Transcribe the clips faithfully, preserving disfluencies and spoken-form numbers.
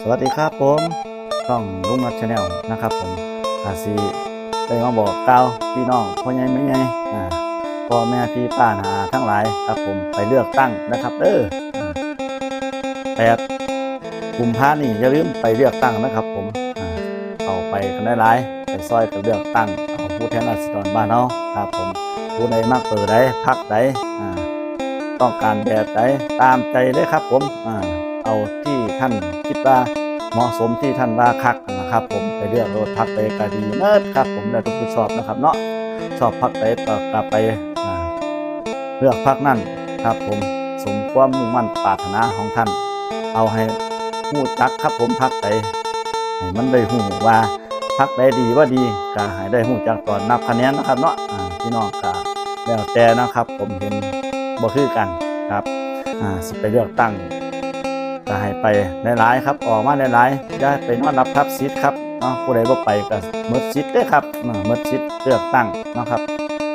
สวัสดีครับผม ช่องลุงนัท Channel นะครับผม กาสิได้มาบอกกล่าวพี่น้องพ่อใหญ่แม่ใหญ่ อ่า พ่อแม่พี่ป้าน้าอาทั้งหลายครับผม ไปเลือกตั้งนะครับเด้อ อ่า แปดกุมภานี่อย่าลืมไปเลือกตั้งนะครับผม อ่า เอาไปกันหลายๆ ไปซอยกันเลือกตั้ง เอาผู้แทนราษฎรบ้านเฮาครับผม ผู้ใดมักเบอร์ใด พรรคใด อ่า ต้องการแบบใด ตามใจเลยครับผม อ่า เอาที่ท่านคิดว่าเหมาะสม ที่ท่านว่าคักนะครับผม ไปเลือกโลด พรรคใดก็ดีเมิดครับผม แล้วแต่ผู้ชอบนะครับเนาะ ชอบพรรคใดก็กลับไป อ่า เลือกพรรคนั้นครับผม สมความมุ่งมั่นปรารถนาของท่าน เอาให้ฮู้จักครับผม พรรคใด ให้มันได้ฮู้ว่าพรรคใดดีบ่ดี ก็ให้ได้ฮู้จักตอนนับคะแนนนะครับเนาะ อ่า พี่น้องก็แล้วแต่นะครับ ผมเห็นบ่คือกันครับ อ่า สิไปเลือกตั้ง ก็ให้ไปหลายๆครับ ออกมาหลายๆ อย่าไปนอนหลับทับสิทธิ์ครับเนาะ ผู้ใดบ่ไปก็หมดสิทธิ์เด้อครับ อ่า หมดสิทธิ์เลือกตั้งเนาะครับ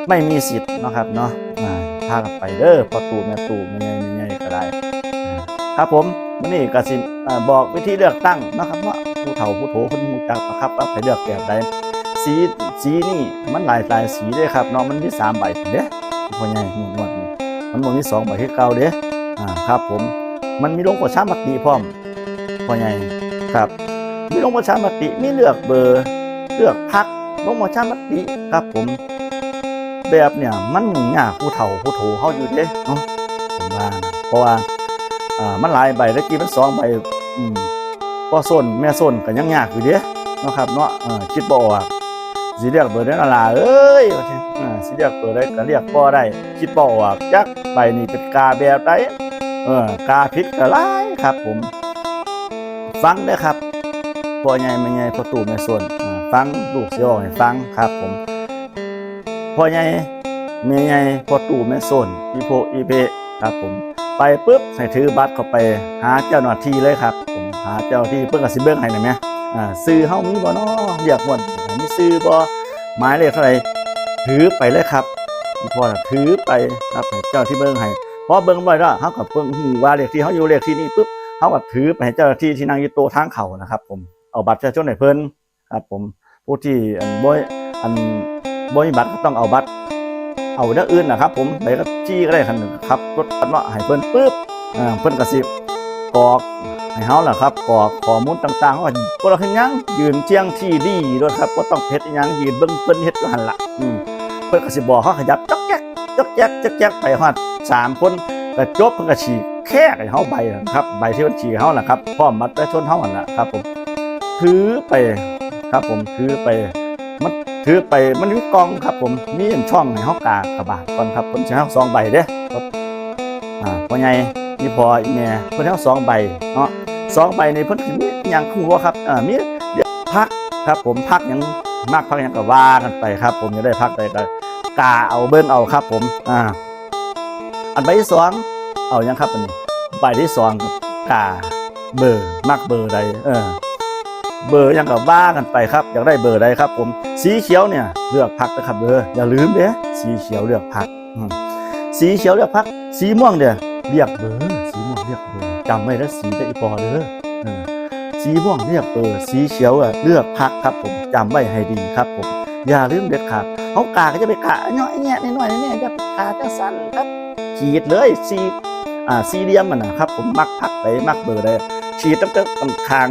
ไม่มีสิทธิ์เนาะครับเนาะ อ่า พากันไปเด้อ พ่อตู้แม่ตู้ แม่ใหญ่แม่ใหญ่ก็ได้ อ่า ครับผม มื้อนี้ก็สิ อ่า บอกวิธีเลือกตั้งเนาะครับเนาะ ผู้เฒ่าผู้โถเพิ่นฮู้จักนะครับ ว่าไปเลือกแบบใด สี สีนี่มันหลายหลายสีเด้ครับเนาะ มันมีสามใบเด้ พ่อใหญ่ งวดนี้ มันบ่มีสองใบคือเก่าเด้ อ่า ครับผม มันมีลงประชามติพร้อม พ่อใหญ่ ครับ มีลงประชามติ มีเลือกเบอร์ เลือกพรรค ลงประชามติครับผม แบบเนี่ยมันยุ่งยากผู้เฒ่าผู้โถเฮาอยู่เด้เนาะ ผมว่านะ เพราะว่า อ่า มันหลายใบ ตะกี้มันสองใบ อืม พ่อส้นแม่ส้นก็ยังยากอยู่เด้เนาะครับเนาะ เออ คิดบ่ออก สิเลือกเบอร์ใดน้อล่าเอ้ย ว่าซั่น เออ สิเลือกเบอร์ใดก็เลือกบ่ได้ คิดบ่ออก จักใบนี่เป็นกาแบบใด เออ กาผิดก็หลายครับผม ฟังเด้อครับ พ่อใหญ่แม่ใหญ่ พ่อตู้แม่ส้น เออ ฟังลูกสิเว้าให้ฟังครับผม พ่อใหญ่แม่ใหญ่ พ่อตู้แม่ส้น อีโพอีเพครับผม ไปปุ๊บ ให้ถือบัตรเข้าไปหาเจ้าหน้าที่เลยครับผม หาเจ้าหน้าที่ เพิ่นก็สิเบิ่งให้นั่นแหม อ่า ชื่อเฮามีบ่น้อ เรียกม่วน มีชื่อบ่ หมายเลขเท่าใด ถือไปเลยครับ อีพ่อน่ะถือไปครับ ให้เจ้าหน้าที่เบิ่งให้ พอเบิ่งไว้แล้ว เฮาก็เบิ่งฮู้ว่าเลขที่เฮาอยู่เลขที่นี่ปุ๊บ เฮาก็ถือไปให้เจ้าหน้าที่ที่นั่งอยู่โต๊ะทางเข้านะครับผม เอาบัตรประชาชนให้เพิ่นครับผม ผู้ที่ อัน บ่ อัน บ่มีบัตรก็ต้องเอาบัตร เอาแนวอื่นนะครับผม ใบขับขี่ก็ได้ คันขับรถเนาะ ให้เพิ่นปุ๊บ อ่า เพิ่นก็สิกรอกให้เฮาล่ะครับ กรอกข้อมูลต่างๆ เฮาก็บ่ต้องเฮ็ดหยัง ยืนเที่ยงที่ดีโลดครับ บ่ต้องเฮ็ดอิหยัง ยืนเบิ่งเพิ่นเฮ็ดอยู่หั่นล่ะ อืม เพิ่นก็สิบอกเฮาขยับจ๊อกแจ๊ก จ๊อกแจ๊ก จ๊อกแจ๊ก ไปฮอดสามคน ก็จบ เพิ่นก็ฉีกแคกให้เฮาใบนั้นครับ ใบที่เพิ่นฉีกให้เฮาล่ะครับ พร้อมบัตรประชาชนเฮาหั่นล่ะครับผม ถือไปครับผม ถือไป มันถือไป มันมีกล่องครับผม มีอันช่องให้เฮากากบาทก่อนครับ เพิ่นสิให้เฮาสองใบเด้ครับ อ่า พ่อใหญ่ อีพ่อ อีแม่ เพิ่นให้เฮาสองใบเนาะ สองใบนี่เพิ่นสิมีหยังฮู้บ่ครับ อ่า มีพรรคครับผม พรรคหยัง มักพรรคหยังก็ว่ากันไปครับผม อยากได้พรรคใดก็กาเอา เบิ่งเอาครับผม อ่า อันใบที่สอง เอาหยังครับอันนี้ ใบที่สอง กาเบอร์ มักเบอร์ใด เออ เบอร์หยังก็ว่ากันไปครับ อยากได้เบอร์ใดครับผม สีเขียวเนี่ยเลือกพรรคนะครับเด้อ อย่าลืมเด้ สีเขียวเลือกพรรค อืม สีเขียวเลือกพรรค สีม่วงเนี่ยเลือกเบอร์ สีม่วงเลือกเบอร์ จำไว้เด้อ สีเด้ออีปอเด้อ เออ สีม่วงเลือกเบอร์ สีเขียวอะเลือกพรรคครับผม จำไว้ให้ดีครับผม อย่าลืมเด็ดขาด เฮากาก็อย่าไปกาเนาะ ไอ้เนี่ยน้อยๆเนี่ย อย่าไปกาจังซั่นครับ ขีดเลย สี่ อ่า สี่เหลี่ยมมันนะครับผม มักพรรคใด มักเบอร์ใด ขีดตั้งแต่ข้าง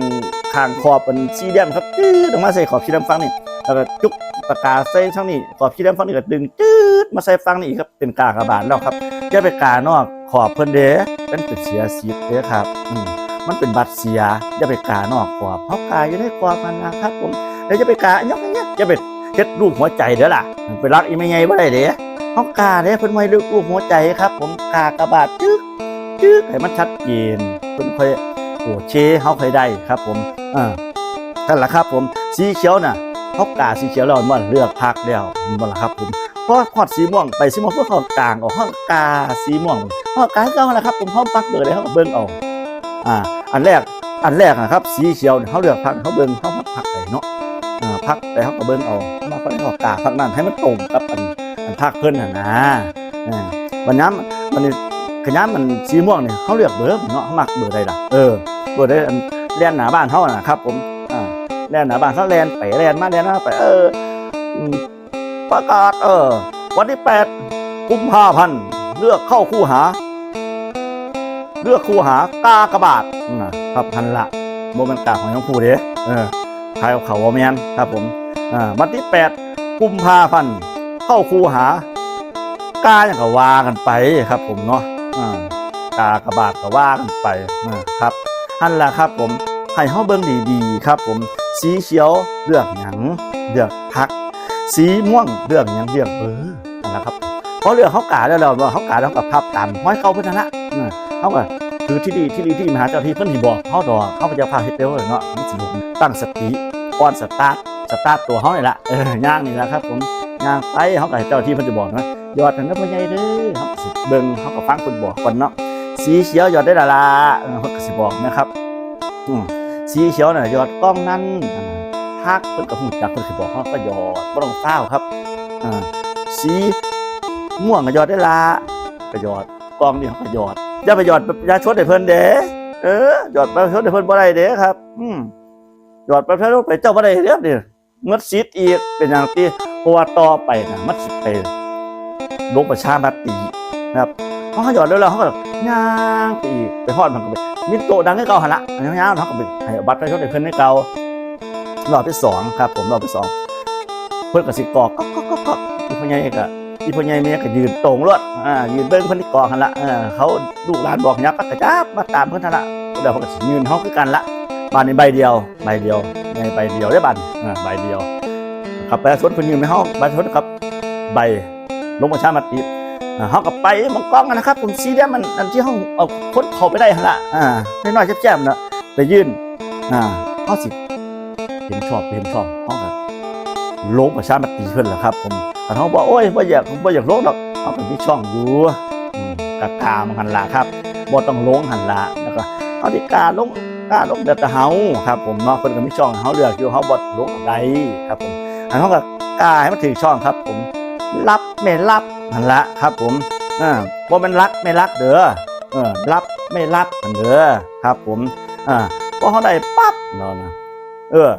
ข้างขอบเป็นสี่เหลี่ยมครับ จืดออกมาใส่ขอบสี่เหลี่ยมฝั่งนี้ แล้วก็จุกปากกาใส่ทางนี้ ขอบสี่เหลี่ยมฝั่งนี้ก็ดึงจืดมาใส่ฝั่งนี้ครับ เป็นกากบาทแล้วครับ อย่าไปกานอกขอบเพิ่นเด้ มันเป็นเสียสิทธิ์เด้ครับ อืม มันเป็นบัตรเสีย อย่าไปกานอกขอบ เฮากาอยู่ในขอบนั่นล่ะครับผม แล้วอย่าไปกา อย่าไป อย่าไปเฮ็ดรูปหัวใจเด้อล่ะ ไปรักอีแม่ใหญ่บ่ได้เด้ เฮากาเด้ เพิ่นบ่ให้รูปหัวใจครับผม กากบาทจึ๊ก จึ๊ก ให้มันชัดเจน เพิ่นค่อยโอเค เฮาค่อยได้ครับผม อ่า นั่นล่ะครับผม สีเขียวน่ะ เฮากาสีเขียวแล้วแม่นบ่ เลือกพรรคแล้วแม่นบ่ล่ะครับผม พอฮอดสีม่วง ไปสีม่วง พวกเฮากางออก เฮากาสีม่วง เฮากาคือเก่าหั่นล่ะครับผม เฮามักเบอร์ใดเฮาก็เบิ่งเอา อ่า อันแรก อันแรกนะครับ สีเขียวเนี่ย เฮาเลือกพรรค เฮาเบิ่ง เฮามักพรรคใดเนาะ อ่า พรรคใดเฮาก็เบิ่งเอา เฮามักพรรคใดเฮากาพรรคนั้น ให้มันตรงกับอัน อันพรรคเพิ่นหั่นนะ อ่า บัดยาม บัดนี้ ขยามมันสีม่วงเนี่ย เฮาเลือกเบอร์เนาะ เฮามักเบอร์ใดล่ะ เออ เบอร์ใดอัน แล่นหน้าบ้านเฮาน่ะครับผม อ่า แล่นหน้าบ้านเฮา แล่นไปแล่นมาแล่นมาไป เออ อืม ประกาศ เออ วันที่แปดกุมภาพันธ์ เลือกเข้าคูหา เลือกคูหากากบาทนะครับ หั่นละ บ่แม่นกาของหลวงปู่เด้ เออ ขายกับเขาบ่แม่นครับผม อ่า วันที่แปดกุมภาพันธ์ เข้าคูหา กาหยังก็ว่ากันไปครับผมเนาะ อ่า กากบาทก็ว่ากันไป อ่า ครับ หั่นล่ะครับผม ให้เฮาเบิ่งดีๆครับผม สีเขียวเลือกหยัง เลือกพรรค สีม่วงเลือกหยัง เลือกเบอร์ หั่นล่ะครับ พอเลือกเฮากาแล้ว เฮากาแล้ว เฮาก็พับตามฮอยเก่าเพิ่นหั่นละ เออ เฮาก็ถือที่ดี ที่ดี ที่มาหาเจ้าที่ เพิ่นสิบอกเฮาดอก เฮาก็จะพาเฮ็ดเด้อเนาะ มันสิตั้งสติก่อนสตาร์ท สตาร์ทตัวเฮานี่ล่ะ เออ ย่างนี่ล่ะครับผม ย่างไป เฮาก็ให้เจ้าที่เพิ่นสิบอกนะ หยอดหั่นเด้อพ่อใหญ่เด้อ เฮาก็สิเบิ่ง เฮาก็ฟังเพิ่นบอกก่อนเนาะ สีเขียวหยอดได้ละล่ะ เออ เพิ่นก็สิบอกนะครับ อืม สีเขียวน่ะหยอดกล่องนั้น อ่า พรรคเพิ่นก็ฮู้จัก เพิ่นสิบอก เฮาก็หยอด บ่ต้องฟ้าวครับ อ่า สีม่วงก็หยอดได้ละ ก็หยอด กล่องนี้เฮาก็หยอด อย่าไปหยอดบัตรประชาชนให้เพิ่นเด้ เออ หยอดบัตรประชาชนให้เพิ่นบ่ได้เด้ครับ อืม หยอดบัตรประชาชนไปเจ้าบ่ได้เด้นี่ หมดสิทธิ์อีก เป็นหยังติ เพราะว่าต่อไปน่ะ มันสิไปลงประชามตินะครับ เฮาหยอดแล้ว เฮาก็ย่างไปอีก ไปฮอดมันก็ไป มีโต๊ะนั่งคือเก่าหั่นละ ยาวๆ เฮาก็ไปให้บัตรประชาชนให้เพิ่นคือเก่า รอบที่สองครับผม รอบที่สอง เพิ่นก็สิกรอก ก๊อกๆๆๆ อีพ่อใหญ่ก็ อีพ่อใหญ่แม่ก็ยืนตรงโลด อ่า ยืนเบิ่งเพิ่นกรอกหั่นละ เออ เขาลูกหลานบอกหยัง ปั๊บก็จับมาตามเพิ่นหั่นละ แล้วเพิ่นก็สิยื่นเฮาคือกันละ บาดนี้ใบเดียว ใบเดียว ใบเดียวเด้บาดนี้ อ่า ใบเดียว ครับ ประชาชนเพิ่นยื่นให้เฮา ประชาชนกับใบลงประชามติ อ่า เฮาก็ไปหม่องกล่องหั่นนะครับผม สี่เหลี่ยมมัน อันที่เฮาเอาคนเข้าไปได้หั่นละ อ่า น้อยๆ แคบๆ น่ะ ไปยื่น อ่า เฮาสิเห็นชอบบ่เห็นชอบ เฮาก็ลงประชามติเพิ่นล่ะครับผม คันเฮาบอก โอ้ย บ่อยาก บ่อยากลงดอก เฮาก็มีช่องอยู่ อืม กะกามันหั่นล่ะครับ บ่ต้องลงหั่นล่ะ แล้วก็เฮาสิกาลง กาลงแบบแต่เฮาครับผมเนาะ เพิ่นก็มีช่องให้เฮาเลือกอยู่ เฮาบ่ลงก็ได้ครับผม อันเฮาก็กาให้มันถืกช่องครับผม รับไม่รับหั่นล่ะครับผม อ่า บ่แม่นรักไม่รักเด้อ เออ รับไม่รับหั่นเด้อครับผม อ่า พอเฮาได้ปั๊บเนาะนะ เออ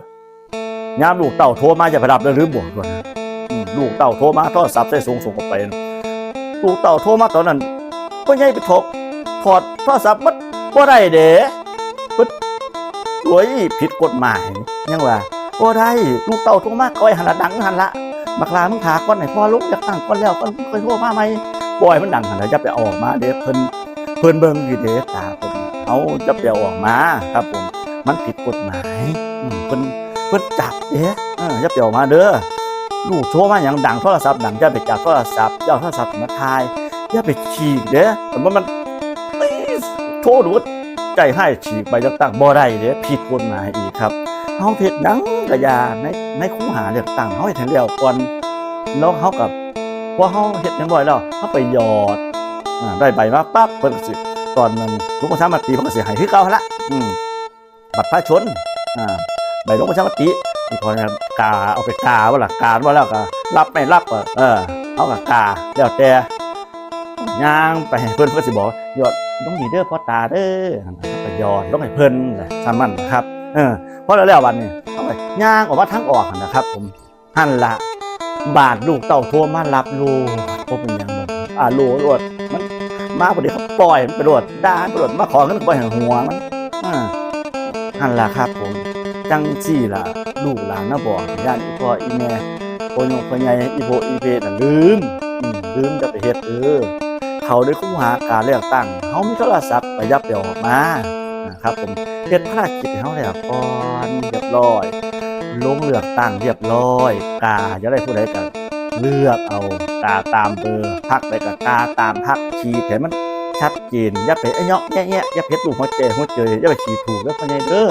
ยามลูกเต้าโทรมาอย่าไปรับเด้อ ลืมบอกก่อนนะ อืม ลูกเต้าโทรมา โทรศัพท์ใส่สูงส่งออกไป ลูกเต้าโทรมาตอนนั้น พ่อใหญ่ไปถอด ถอดโทรศัพท์มันบ่ได้เด้ เพิ่น โอ้ย ผิดกฎหมาย ยังว่า บ่ได้ ลูกเต้าโทรมา ก็ไว้หั่นละ ดังหั่นละ บักหล่ามึงถ่าก่อน ให้พ่อลงเลือกตั้งก่อน แล้วก่อนค่อยโทรมาใหม่ ปล่อยมันดังหั่นละ อย่าไปเอาออกมาเด้ เพิ่น เพิ่นเบิ่งอยู่เด้ ตาเพิ่น เอา อย่าไปเอาออกมาครับผม มันผิดกฎหมาย อืม เพิ่น เพิ่นจับเด้ เออ อย่าไปเอาออกมาเด้อ ลูกโทรมาหยังดัง โทรศัพท์ดัง อย่าไปจับโทรศัพท์ อย่าเอาโทรศัพท์มาถ่าย อย่าไปฉีกเด้ แต่ว่ามัน เอ้ย โทษว่าใจให้ฉีกใบเลือกตั้งบ่ได้เด้ ผิดกฎหมายอีกครับ เฮาเฮ็ดหยังก็อย่า ใน ในคูหาเลือกตั้ง เฮาเฮ็ดให้แล้วก่อน แล้วเฮาก็ พอเฮาเฮ็ดเรียบร้อยแล้ว เฮาไปหยอด อ่า ได้ใบมาปั๊บ เพิ่นก็สิ ตอนนั้นลงประชามติ เพิ่นก็สิให้คือเก่าหั่นละ อืม บัตรประชาชน อ่า ใบลงประชามติ ที่พอกา เอาไปกาบ่ล่ะ กาบ่แล้วก็รับไม่รับก็ เออ เฮาก็กา แล้วแต่ ย่างไปให้เพิ่น เพิ่นสิบอก หยอดลงนี่เด้อพ่อตาเด้อ หั่นน่ะ ก็หยอดลงให้เพิ่นแหละ ส่ำนั้นนะครับ เออ พอแล้ว แล้วบัดนี้ เฮาก็ย่างออกมาทางออกหั่นนะครับผม หั่นล่ะ บาดลูกเต้าโทรมารับโลด บ่เป็นหยังดอก อ่า โลด โลด มันมาพอดี เขาปล่อยมันไปโลด ด่ามันไปโลด มาขอเงินก็บ่ให้หัวมัน อ่า หั่นล่ะครับผม จั่งซี้ล่ะ ลูกหลานมาบอก ย่านอีพ่ออีแม่ พ่อยงพ่อใหญ่ อีโพอีเพน่ะลืม อืม ลืมอย่าไปเฮ็ดเด้อ เข้าในคูหาการเลือกตั้ง เฮามีโทรศัพท์ก็อย่าไปออกมา นะครับผม เฮ็ดภารกิจให้เฮาแล้วก่อน เรียบร้อย ลงเลือกตั้งเรียบร้อย กาอยากได้ผู้ใดก็เลือกเอา กาตามเบอร์ พรรคใดก็กาตามพรรค ขีดให้มันชัดเจน อย่าไปเอะเยาะแยะแยะ อย่าไปเฮ็ดรูปหัวใจ หัวใจ อย่าไปขีดถูกเด้อพ่อใหญ่เด้อ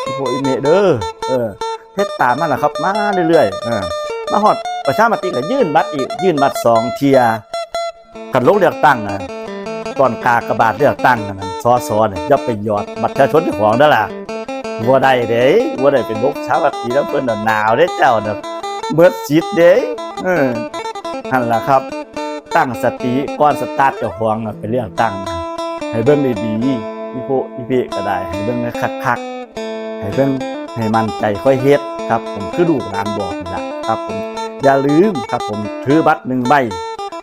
อีโพอีเมเด้อ เออ เฮ็ดตามมันล่ะครับ มาเรื่อยๆ เออ มาฮอดประชามติก็ยื่นบัตรอีก ยื่นบัตรสองเทื่อ คันลงเลือกตั้งน่ะ ตอนกากบาทเลือกตั้งนั่นน่ะ สส เนี่ย อย่าไปหยอดบัตรประชาชนเจ้าของเด้อล่ะ บ่ได้เด้ บ่ได้เป็นลงประชามตินำเพิ่นน่ะ หนาวเด้เจ้าน่ะ เบิดสิทธิ์เด้ เออ หั่นล่ะครับ ตั้งสติก่อนสตาร์ทเจ้าของน่ะ ไปเลือกตั้งน่ะ ให้เบิ่งดีๆ อีโพอีเพก็ได้ ให้เบิ่งคัก ให้เบิ่งให้มั่นใจค่อยเฮ็ดครับผม คือลูกหลานบอกนี่ล่ะครับผม อย่าลืมครับผม ถือบัตรหนึ่งใบ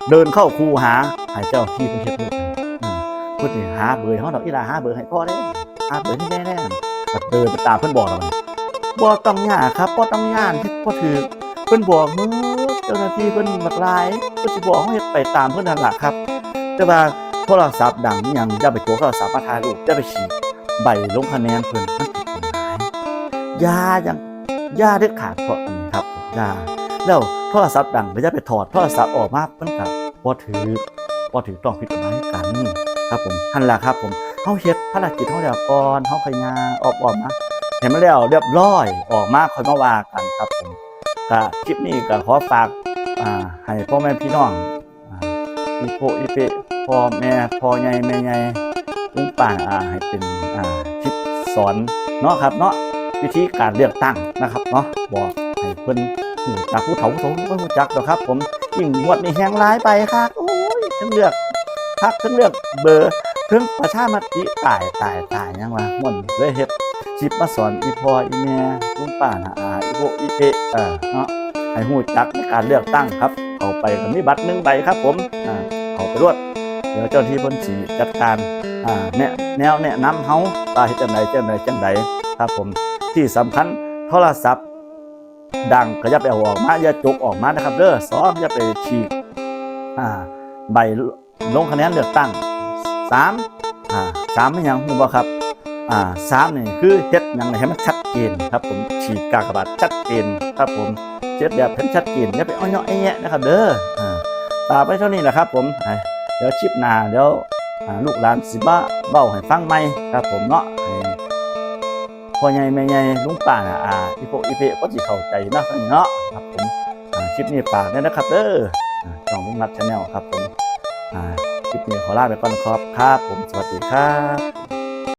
เดินเข้าคูหา ให้เจ้าหน้าที่เพิ่นเฮ็ดลูกให้ อืม เพิ่นสิหาเบอร์ให้เฮาดอก อีหล่าหาเบอร์ให้พ่อแด่ หาเบอร์ให้แม่แด่ ก็เดินไปตามเพิ่นบอกแล้วบัดนี้ บ่ต้องยากครับ บ่ต้องย้าน เฮ็ดบ่ถืก เพิ่นบอกหมด เจ้าหน้าที่เพิ่นบักหลาย เพิ่นสิบอกเฮาเฮ็ดไปตามเพิ่นนั่นล่ะครับ แต่ว่าโทรศัพท์ดังอิหยัง อย่าไปจกโทรศัพท์มาถ่ายรูป อย่าไปฉีกใบลงคะแนนเพิ่น มันผิดกฎหมาย อย่าอย่าง อย่าเด็ดขาด เพราะอันนี้ครับ อย่า แล้วโทรศัพท์ดังก็อย่าไปถอดโทรศัพท์ออกมา มันก็บ่ถืก บ่ถืกต้องผิดกฎหมายคือกันครับผม หั่นล่ะครับผม เฮาเฮ็ดภารกิจเฮาแล้วก่อน เฮาค่อยย่างอ้อมๆมา ให้มันแล้วเรียบร้อย ออกมาค่อยมาว่ากันครับผม ก็คลิปนี้ก็ขอฝาก อ่า ให้พ่อแม่พี่น้อง อ่า อีโปะอีเปะ พ่อแม่ พ่อใหญ่แม่ใหญ่ ลุงป้า อ่า ให้เป็น อ่า คลิปสอนเนาะครับเนาะ วิธีการเลือกตั้งนะครับเนาะ บอกให้เพิ่นรู้จัก ผู้เฒ่าผู้โตเพิ่นรู้จักดอกครับผม ยิ่งงวดนี้แฮงหลายใบคัก โอ้ย เทิงเลือกพรรค เทิงเลือกเบอร์ เทิงประชามติ ตาย ตาย ตาย หยังวะ ม่วนเลยเฮ็ดคลิปมาสอนอีพ่ออีแม่ ลุงป้าน้าอา อีโปะอีเปะ เออ เนาะ ให้รู้จักในการเลือกตั้งครับ เข้าไปก็มีบัตรหนึ่งใบครับผม อ่า เข้าไปโลด เดี๋ยวเจ้าหน้าที่เพิ่นสิจัดการ อ่า แนะ แนวแนะนำเฮาว่าเฮ็ดจั่งใด จั่งใด จั่งใดครับผม ที่สำคัญ โทรศัพท์ดังก็อย่าไปเอาออกมา อย่าจกออกมานะครับเด้อ สอง อย่าไปฉีก อ่า ใบลงคะแนนเลือกตั้ง สาม อ่า สาม แม่นหยังรู้บ่ครับ อ่า สาม นี่คือเฮ็ดหยังให้มันชัดเจนครับผม ขีดกากบาทชัดเจนครับผม เฮ็ดแบบให้ชัดเจน อย่าไปอ้อเยาะแอะแยะนะครับเด้อ อ่า ฝากไว้เท่านี้แหละครับผม อ่า เดี๋ยวคลิปหน้า เดี๋ยว อ่า ลูกหลานสิมาเว้าให้ฟังใหม่ครับผมเนาะ ให้พ่อใหญ่แม่ใหญ่ ลุงป้าน้าอา อีโปะอีเปะ ก็สิเข้าใจเนาะ เนาะครับผม อ่า คลิปนี้ฝากด้วยนะครับเด้อ อ่า ช่องลุงนัท Channel ครับผม อ่า คลิปนี้ขอลาไปก่อนครับ ครับผม สวัสดีครับ